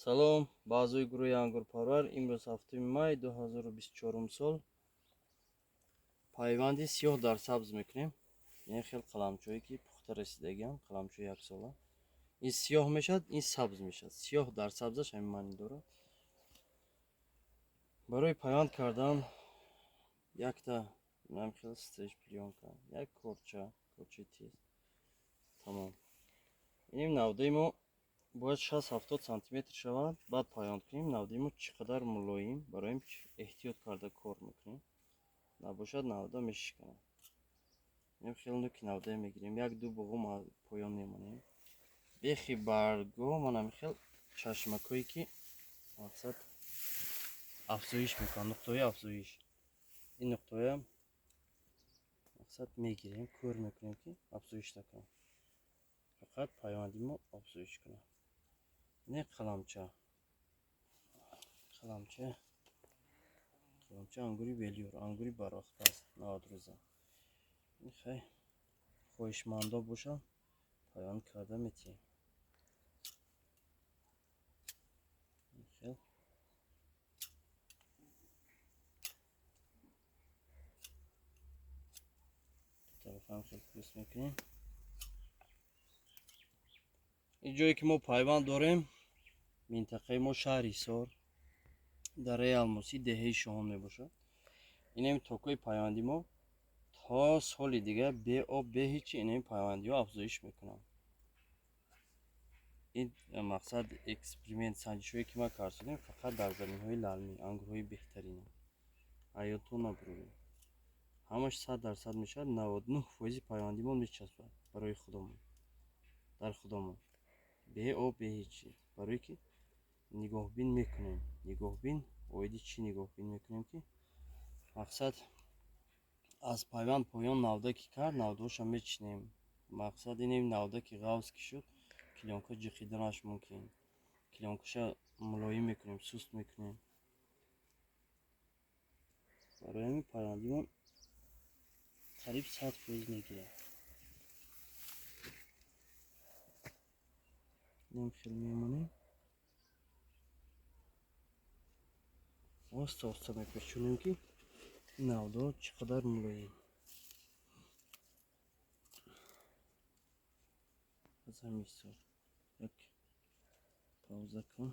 Салом ба аъзои гурӯҳи ангурпарвар. Имрӯз 7 май 2024 сол. Пайванди сиёҳ дар сабз мекунем. Ин хел қаламчое ки пухта расидагиам, қаламчои яксола. Ин сиёҳ мешавад, ин сабз мешавад. Сиёҳ дар сабзаш ҳамин маъни дорад. Барои пайванд кардан якта инам хел стрейч плёнка, як корча, корчаи тез. Тамом. Иним навдаи мо бояд 60-70 сантиметр шавад, баъд пайванд кунем. Навдаи мо чӣ қадар мулоим, барои эҳтиёт карда кор мекунем. Набошад навда мешиканад. Инам хеле нуки навдае мегирем, як-ду буғум поён мемонем. Бехи барго манам хел чашмакое ки мақсад афзоиш мекунанд, нуқтаҳои афзоиш. Ин нуқтаҳоям мақсад мегирем, кӯр мекунем ки афзоиш накунад. Фақат пайванди мо афзоиш кунад. Не қаламча. Қаламча. Қаламча ангури велюр, ангури барвақт аст, 90 рӯза. Ин хай хоҳишмандо бошанд, пайванд карда метиҳем. Хел. Тарафам хел плюс мекунем. Ин ҷое ки мо пайванд дорем, минтақаи мо шаҳри Ҳисор, дараи Алмосӣ, деҳаи Шоҳон мебошад. Инем токҳои пайванди мо то соли дигар бе об, бе ҳеҷ инем пайвандиҳо афзоиш мекунанд. Ин мақсад эксперимент санҷишҳое ки ма кард шудем фақат дар заминҳои лалмӣ, ангурҳои беҳтарин. Ҳаётон набурем. Ҳамаш 100% мешавад, 99% пайванди мо мечаспад барои худомон. Дар худомон. Бе об, бе ҳеҷ чиз. Барое ки нигоҳбин мекунем. Нигоҳбин, оиди чӣ нигоҳбин мекунем ки мақсад аз пайванд поён навда ки кард, навдаҳоша мечинем. Мақсад инем навда ки ғавз ки шуд, клёнка ҷиқиданаш мумкин. Клёнкаша мулоим мекунем, суст мекунем. Барои ҳамин пайвандимон қариб 100% мегирад. Инам хел мемонем. Оста оста мепечонем ки навдаҳо чӣ қадар мулоим. Аз ҳамин ҳисоб як пауза кун.